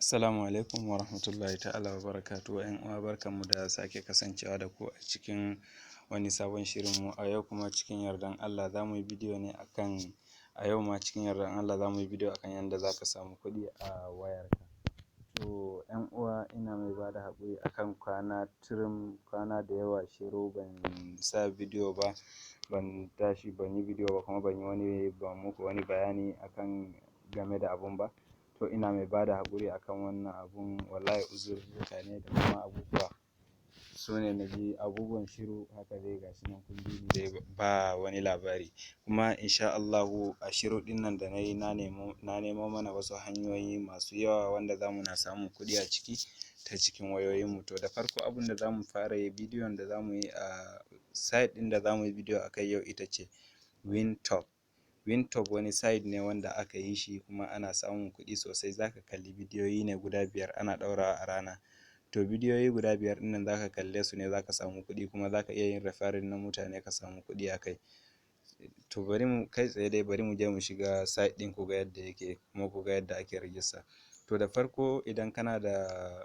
Assalamu alaikum wa rahmatullahi ta'ala wa barakatuhu. ‘Yan uwa, barkanmu da sake kasancewa da ku a cikin wani sabon shirinmu. A yau kuma, cikin yardan Allah, za mu yi bidiyo ne akan, a yau ma cikin yardan Allah za mu yi bidiyo akan yanda za ka samu kuɗi a wayarka. To ‘yan uwa, ina mai ba da haƙuri akan kwana tirim, kwana da yawa shiru, ban sa bidiyo ba, ban tashi ban yi bidiyo ba, kuma ban yi wani, ban muku wani bayani akan game da abun ba. To ina mai ba da haƙuri akan wannan abun. Wallahi uzururruka ne da kuma abubuwa su ne na ji abubuwan shiru haka dai. Ga shi nan kun ji ni dai, ba wani labari. Kuma insha Allahu a shiru ɗin nan da na yi, na nemo mana wasu hanyoyi masu yawa wanda za mu na samun kuɗi a ciki ta cikin wayoyinmu. To da farko, abun da za mu fara yi, bidiyon da za mu yi a site ɗin da za mu yi bidiyo a kai yau ita ce Wintop. Wintop wani site ne wanda aka yi shi kuma ana samun kuɗi sosai. Za ka kalli bidiyoyi ne guda biyar ana ɗaurawa a rana. To bidiyoyi guda biyar ɗin nan za ka kalle su ne za ka samu kuɗi, kuma za ka iya yin referring na mutane ka samu kuɗi a kai. To bari mu kai tsaye dai, bari mu je mu shiga site ɗin ku ga yadda yake, kuma ku ga yadda ake register. To da farko, idan kana da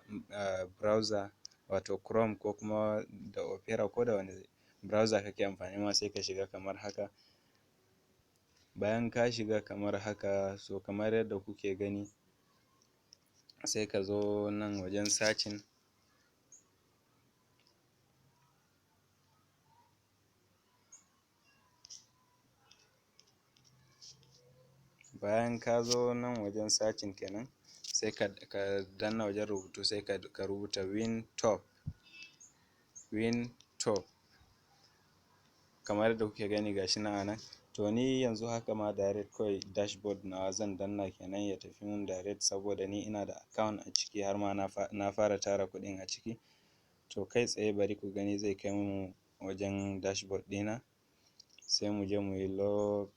browser, wato Chrome ko kuma da Opera ko da wani browser kake amfani ma, sai ka shiga kamar haka. Bayan ka shiga kamar haka, so kamar yadda kuke gani, sai ka zo nan wajen searching. Bayan ka zo nan wajen searching kenan, sai ka danna wajen rubutu, sai ka rubuta Wintop, Wintop, kamar yadda kuke gani, gashi nan a nan. To ni yanzu haka ma direct kawai dashboard nawa zan danna kenan, ya tafi mun direct, saboda ni ina da account a ciki, har ma na fara tara kuɗin a ciki. To kai tsaye bari ku gani, zai kai mu wajen dashboard ɗina, sai mu je mu yi log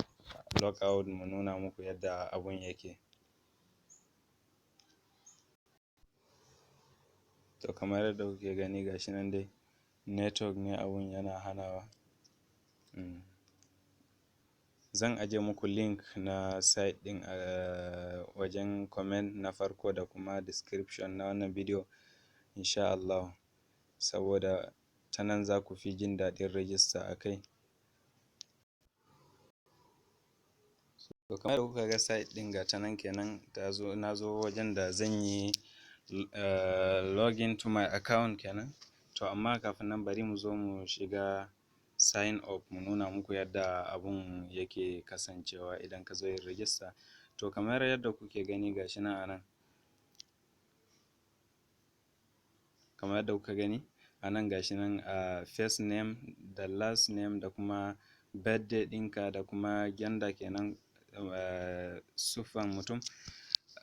out, mu nuna muku yadda abun yake. To kamar yadda kuke gani, gashi nan dai, network ne abun yana hanawa. Zan aje muku link na site ɗin a wajen comment na farko da kuma description na wannan bidiyo insha Allahu, saboda ta nan za ku fi jin daɗin register a kai. To kamar yadda kuka ga site ɗin, ga ta nan kenan ta zo. Na zo wajen da zan yi login to my account kenan. To amma kafin nan, bari mu zo mu shiga sign up, mu nuna muku yadda abun yake kasancewa idan ka zo yin register. To kamar yadda kuke gani, ga shi nan a nan, kamar yadda kuka gani a nan, ga shi nan a first name da last name da kuma birthday ɗinka da kuma gender kenan, siffan mutum,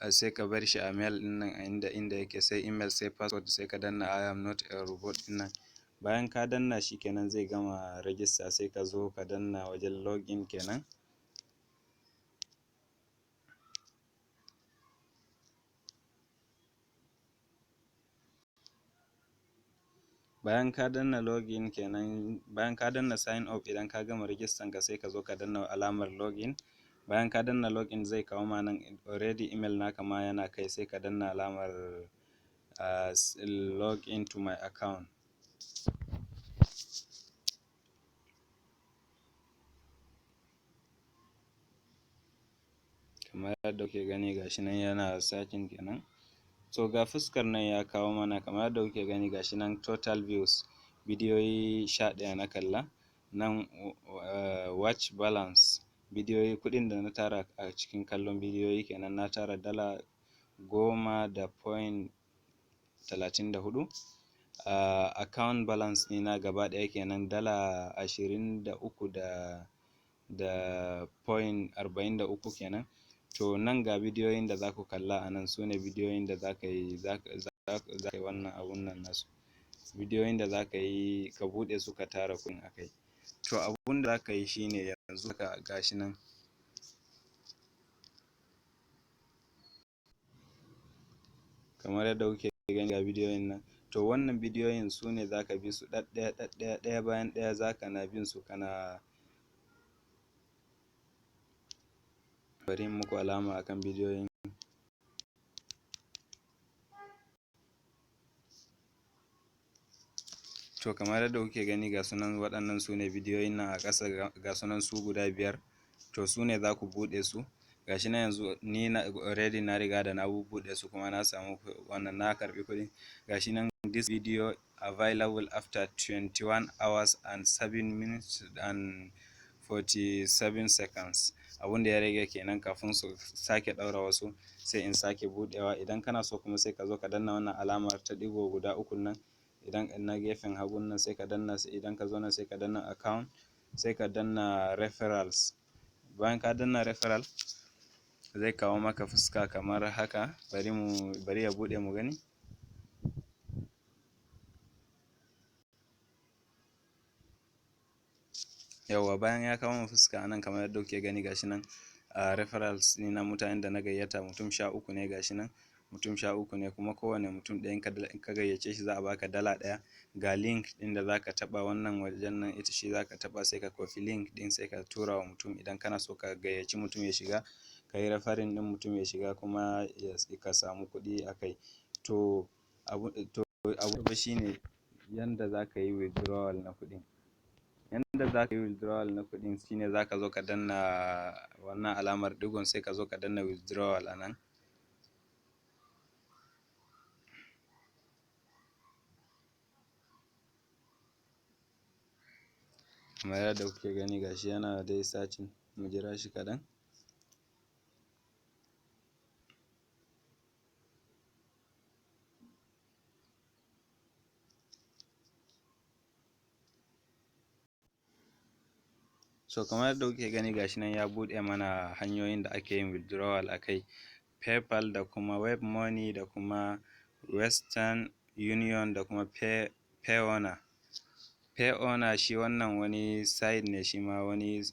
sai ka bar shi a male ɗin nan a inda yake, sai email, sai password, sai ka danna "I am not a robot" ɗin nan. Bayan ka danna shi kenan, zai gama register, sai ka zo ka danna wajen login kenan. Bayan ka danna login kenan, bayan ka danna sign up, idan ka gama register ka, sai ka zo ka danna alamar login. Bayan ka danna login, zai kawo ma nan, already email naka ma yana kai, sai ka danna alamar log into my account. Kamar yadda kuke gani, gashi nan yana searching kenan. So ga fuskar nan ya kawo mana, kamar yadda kuke gani, gashi nan total views, bidiyoyi 11 na kalla. Nan watch balance, bidiyoyi, kuɗin da na tara a cikin kallon bidiyoyi kenan, na tara $10.34. Account balance ɗina gaba ɗaya kenan $23 da .43 kenan. To nan ga bidiyoyin da za ku kalla a nan, su ne bidiyoyin da za ka yi, za ka yi wannan abun nan nasu, bidiyoyin da za ka yi ka buɗe su ka tara kuɗin a kai. To abun da za ka yi shine, yanzu haka gashi nan, kamar yadda kuke gani, ga bidiyoyin nan. To wannan bidiyoyin su ne za ka bi su ɗaɗɗaya ɗaɗɗaya, ɗaya bayan ɗaya, za ka na bin su kana. Bari in muku alama akan bidiyoyin. To, kamar yadda kuke gani, ga su nan, waɗannan su ne bidiyoyin nan a ƙasa, ga su nan su guda biyar. To, su ne za ku buɗe su. Ga shi nan yanzu ni na already na riga da na bubbuɗe su, kuma na samu wannan, na karɓi kuɗi. Ga shi nan, "This video available after 21 hours and 7 minutes and 47 seconds." Abun da ya rage kenan kafin su sake ɗaura wasu, sai in sake buɗewa. Idan kana so kuma, sai ka zo ka danna wannan alamar ta ɗigo guda ukun nan, idan na gefen hagun nan, sai ka danna. Idan ka zo nan, sai ka danna account, sai ka danna referrals. Bayan ka danna referral, zai kawo maka fuska kamar haka. Bari mu bari ya buɗe mu gani. Yawwa, bayan ya kawo mu fuska anan, kamar yadda kuke gani, gashi nan a referrals na mutanen da na gayyata, mutum 13 ne. Gashi nan mutum 13 ne, kuma kowane mutum ɗaya in ka gayyace shi, za a baka $1. Ga link ɗin da zaka taɓa, wannan wajen nan, ita shi zaka taɓa, sai ka copy link ɗin, sai ka tura wa mutum. Idan kana so ka gayyaci mutum ya shiga, ka yi referring ɗin mutum ya shiga, kuma ka samu kuɗi a kai. To, abu gaba shine yanda zaka yi withdrawal na kuɗin. Yanda zaka yi withdrawal na kuɗin shine zaka zo ka danna wannan alamar ɗigon, sai ka zo ka danna withdrawal a nan. Kamar yadda kuke gani, gashi yana dai searching, mu jira shi kaɗan. So, kamar yadda kuke gani, gashi nan ya buɗe mana hanyoyin da ake yin withdrawal a kai: PayPal, da kuma WebMoney, da kuma Western Union, da kuma Payoneer. Payoneer shi wannan wani site ne, shi ma wani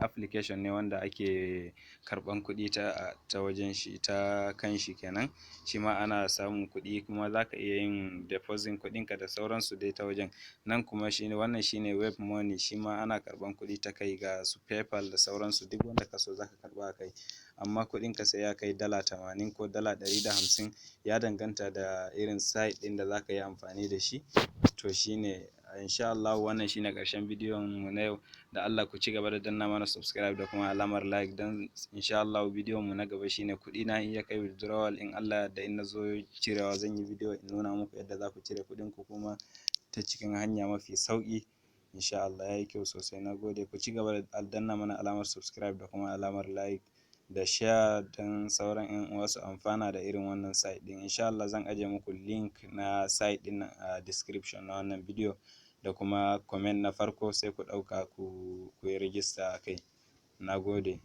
application ne wanda ake karɓan kuɗi ta wajen shi, ta kan shi kenan. Shi ma ana samun kuɗi, kuma za ka iya yin deposit kuɗinka da sauransu dai ta wajen nan. Kuma shi wannan shine WebMoney, shi ma ana karɓan kuɗi ta kai. Ga su PayPal da sauransu, duk wanda ka so za ka karɓa a kai, amma kuɗinka sai ya kai $80 ko $150, ya danganta da irin site ɗin da za ka yi amfani da shi. To, shine, insha Allahu, wannan shine ƙarshen bidiyon mu na yau. Da Allah ku ci gaba da danna mana subscribe da kuma alamar like, don insha Allahu bidiyon mu na gaba shine kuɗi na in ya kai withdrawal, in Allah ya yarda, in na zo cirewa, zan yi bidiyo in nuna muku yadda za ku cire kuɗin ku kuma ta cikin hanya mafi sauƙi, insha Allah. Ya yi kyau sosai, na gode. Ku ci gaba da danna mana alamar subscribe da kuma alamar like da share, don sauran 'yan uwa su amfana da irin wannan site ɗin. Insha Allah zan ajiye muku link na site ɗin a description na wannan bidiyo da kuma comment na farko, sai ku ɗauka ku yi register a kai. Na gode.